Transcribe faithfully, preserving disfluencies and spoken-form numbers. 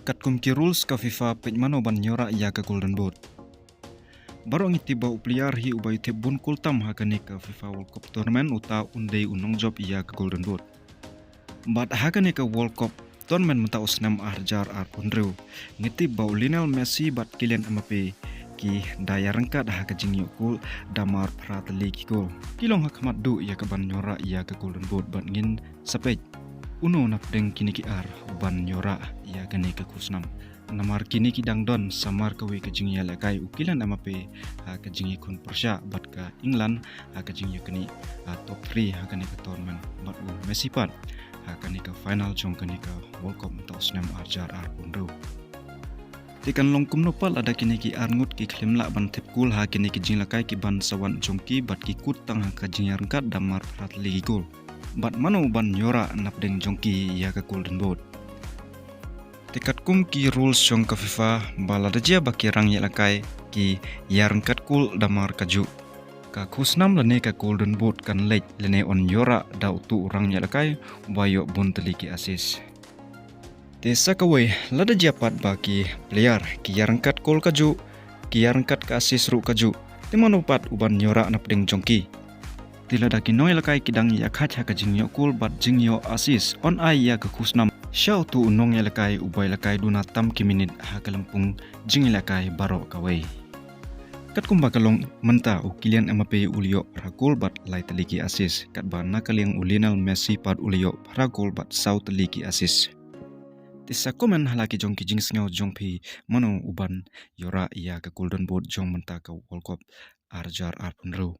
Katkum ki rules ka FIFA, peit mano ban ïoh rah ïa ka Golden Boot. Baroh ngi tip ba u player hi uba ïoh thep bun kol tam ha kane ka FIFA World Cup tournament, uta un dei u nongjop ïa ka Golden Boot. Bad ha kane ka World Cup tournament mynta u snem ar hajar arphew hynriew, ngi tip ba u Lionel Messi bad Kylian Mbappe ki da ïa ryngkat ha ka jingïoh kol da mar phra tylli ki kol. Ki long ha khmat duh ïa ka ban ïoh rah ïa ka Golden Boot, bad ngin sa peit uno napdeng kine ki ar u ban ïoh rah ïa kane ka khusnam. Namar kine ki dang don samar kawei ka jingïalehkai, u Kylian Mbappe ha ka jingïakhun pyrshah bad ka England ha ka jingïaknieh ha top three ha kane ka tournament, bad u Messi pat ha kane ka final jong kane ka World Cup mynta u snem ar hajar arphew hynriew. Te kan long kumno pat lada kine ki ar ngut ki khlem lah ban thep kol ha kine ki jingïalehkai ki ban sa wan jong ki, bad ki kut tang ha ka jingïaryngkat da mar phra tylli ki kol. Bad mano u ban ïoh rah napdeng jong ki ïa ka Golden Boot. Te katkum ki rules jong ka FIFA, ba lada jia ba ki rangïalehkai ki ïaryngkat kol da mar kajuh, ka khusnam lane ka Golden Boot kan leit lane yn ïoh rah da uto u rangïalehkai uba ïoh bun tylli ki assist. Te sa kawei, lada jia pat ba ki player ki ïaryngkat kol kajuh, ki ïaryngkat ka assist ruh kajuh, te mano pat u ban ïoh rah napdeng jong ki? Te lada ki nongïalehkai ki dang ïakhaid ha ka jingïoh kol bad jingïoh assist, yn ai ïa ka khusnam sha uto u nongïalehkai uba ïalehkai duna tam ki minit ha ka lympung jingïalehkai baroh kawei. Katkum ba ka long mynta, u Kylian Mbappe u la ïoh phra kol bad lai tylli ki assist, katba na ka liang u Lionel Messi pat u la ïoh phra kol bad saw tylli ki assist. Te sa comment ha la ki jong ki jingsngew jong phi, mano u ban ïoh rah ïa ka Golden Boot jong mynta ka World Cup ar hajar arphew hynriew.